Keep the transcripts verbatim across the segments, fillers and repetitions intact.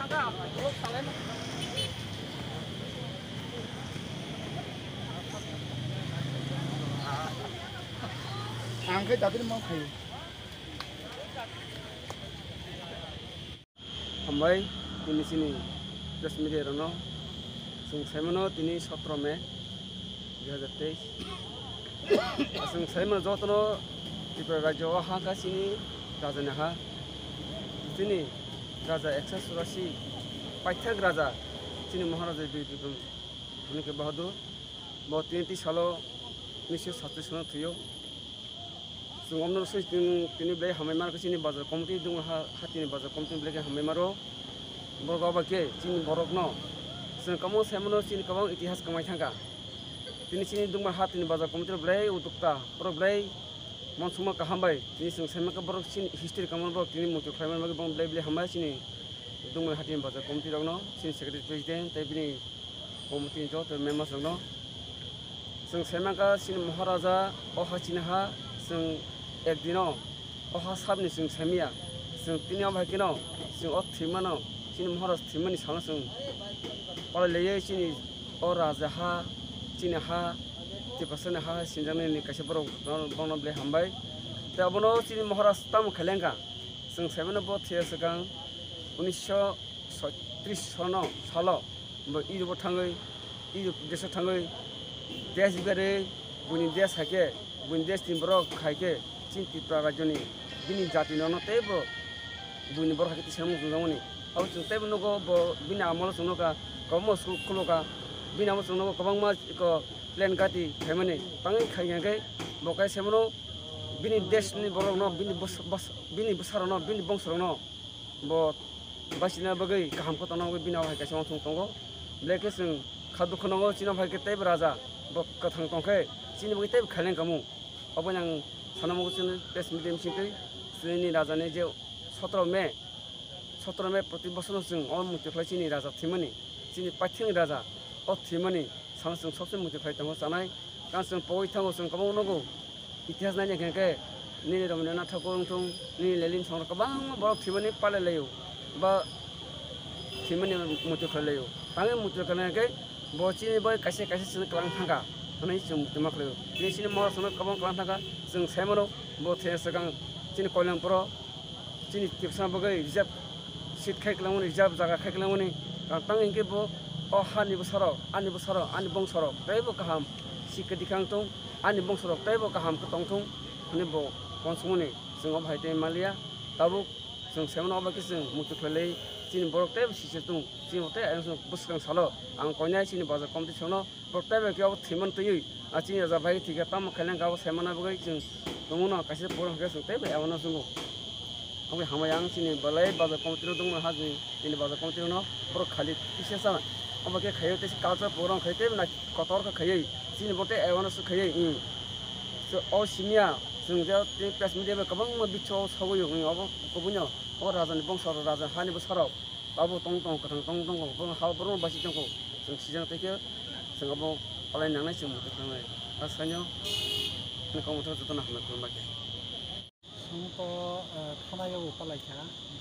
Ang khe dadini mao khaio. Hambai, tini chini press media rokno. Chwng saimano tini sotro May dui hazar teis. Chwng saimano jotono Tripura rajyo o ha kha chini rajani ha. Chini raja eksa churasi paithak raja chini Maharaja Bir Bikram Manikya Bahadur. Bo tini twi salo unisho satris sono thwio. Chwng omno swi chwng tini belai hambai mano khe chini bazar committee dungma ha, hatini bazar committee belai khe hambai maro. Borok abo khe chini borokno chwng kwbangma sai mano, chini kwbang itihas kwmai thangkha. Tini chini dungma hatini bazar committee rok belai udukta, borok belai monsongma kaham bai. Tini chwng sai mankha borok chini history kwmani borok tini muitu khlai mani bagwi bono belai belai hambai chini dungma hatini bazar committee rokno, chini secretary president tei bini committee ni joto members rokno. Chwng sai mankha chini Maharaja o ha chini ha, chwng ekdino o ha sabni chwng saimaya. Chwng tini o bai kheno chwng o thwimano, chini Maharaj thwimani salo chwng palai laiwi chini o raja ha, chini ha, Tiprasani ha sinjaknani kaisa borok bono belai hambai. Tei abono chini Maharaj tamo khailengkha. Chwng saimano bo thwiya swkang unisho sotris sono salo bo Europe o thangwi, Europe desh o thangwi desh berwi buini desh hai khe, buini desh ni borok hai khe chini Tripura rajyo ni bini jati no no teibo buini borok hai khe tisamung chwngjakmani. Abo chwng teibo nugo bo bini amolo chwng nukha, kwbangma school khulukha, bini amolo chwng nukha kwbangma eko plane gati khaimani tangwi khai hwnkhe bo kaisa mano bini desh ni borok no, bini bwsa-, bwsa-, bini bwsa rok no, bini bongso rok no. Bo bachina bagwi kaham khe tongna bagwi bini abo hai kaisa uansuk tongo. Belai khe chwng kha dukhu nango, chini abo hai khe teibo raja bo kwthang tong khe chini bagwi teibo khaileng kamo. Obo ang sana mugo chini press media bisingtwi chini raja ni je sotro May, sotro May proti bosor no chwng o muitu khlai chini raja thwimani, chini paithakni raja o thwimani. Sano chwng sobse muitu khlai tongo chanai. Kan chwng pogwi thango, chwng kwbangma nugo. Itihas naina hwnkhe nini Rabindranath Thakur wngthung, nini Lalin Songrok kwbangma borok thwimani palai laio. Ba thwimani muitu khlai laio. Tangwi muitu khlai hwnkhe bo chini bai kaisa kaisa chini kwlang thangkha. Hwnwi chwng muitu ma khlaio. Tini chini Maharaj no kwbang kwlang thangkha. Chwng sai mano bo thwina swkang chini Kalyanpuro chini Tiprasa bagwi reserve seat khai kwlangmani, reserve jaga khai kwlangmani, ang tang hinkhe bo o hani bwsarok, ani bwsarok, ani bongsorok teibo kaham sikha dikha wng thung, ani bongsorok teibo kaham khe tong thung hwnwi bo uansukmani chwng o bahai tei maliya. Tabuk chwng saimano obo khe chwng muitu khlailai, chini borok teibo sise tung, chini bo tei ayang bwskang salo ang koinai chini bazar committee songno. Borok teibo khe abo thwimani twiwi, a chini raja bai thwikha, tamo khaileng kha abo saimana bagwi chwng tongmano kaisa program khe chwng teibo abo no chwngo. Abo hambai ang chini belai bazar committee rok dongma hajni, chini bazar committee rokno borok khali kisa sana. Abo khe khaiwi teisa culture program khai teibo na kotor khe khaiwi chini bo tei awareness khaiwi, hmm. So, o simiya chwng je tei press media bai kwbangma bitso sogwi, hmm, abo kubuino o rajani bongso rok, raja hani bwsarok. Abo tong tong, kwthang tong tong, bono ha borokno basi tongkho, chwng sijak tei khe chwng abo palai nangnai, chwng muitu khlainai. A saino ani kok muitu jotono hambai khulumba khe. Chwng to, eh, thana yago palai kha,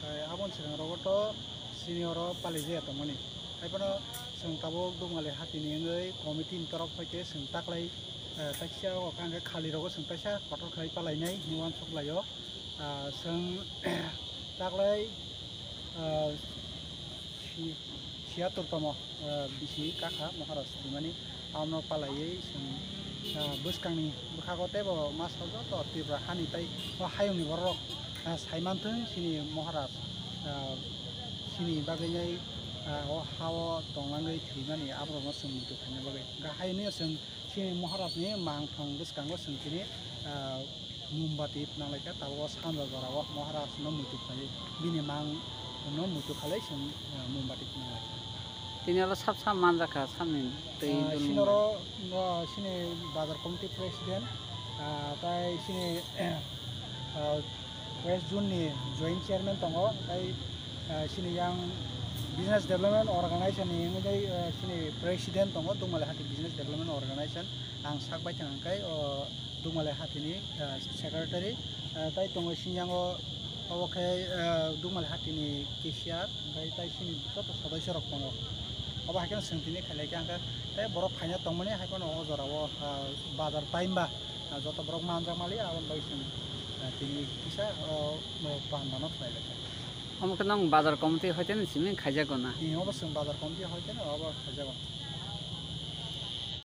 hwnkhe aboni swkang rogo to senior o palai jaya tongmani. Haiphano chwng tabuk Dukmali hatini wngwi committee ni torop hai khe chwng taklai, eh, taksa o kha hwnkhe khali rogo chwng taksa kotor khlai palainai hinwi uansuk laio. Ah, chwng taklai, ah, si-, siyatur tamo, ah, bisi kakha Maharaj thwimani, abono palaiwi chwng, ah, bwskangni bwkhago teibo masa joto Tripura hani tai o hayungni borok, ah, saimanthung chini Maharaj, ah, chini bagwinai, ah, o hao tongnangwi thwimani aborokno chwng muitu khaina bagwi. Hwnka haino chwng chini Maharajni mangthong bwskango chwng chini, ah, Mombati phnanglaikha, tabuk o sanja jorao Maharajno muitu khlaiwi, bini mangno muitu khalai chwng, ah, Mombati phnanglaikha. Tini oro sab sab manjakha, samni twi Ah, dunu sinoro, no, sini bazar committee president, ah, tai sini, ah, West Zone ni joint chairman tongo, tai, ah, sini yang business development organization ni wngwi, ah, sini president tongo, Dukmali Hati Business Development Organization. Ang sak baithang hwnkhe o Dukmali Hatini, ah, secretary, ah, tai tongo sini yang o Obo khe, eh, Dukmali hatini cashier, omohai tai chini joto sodoisyo rok tongo. Obo hai kheno chwng tini khailai khe ang khe tei borok phaina tongmani hai phano o jora o, ah, bazar time ba, ah, joto borok manjak mali aboni bagwi chwng, ah, tini kisa, oh, oh, panda no khlai lai kha. Omo khe nwng bazar committee hoite ni simi khaijak na? Tini obo chwng bazar committee hoite no obo khaijak.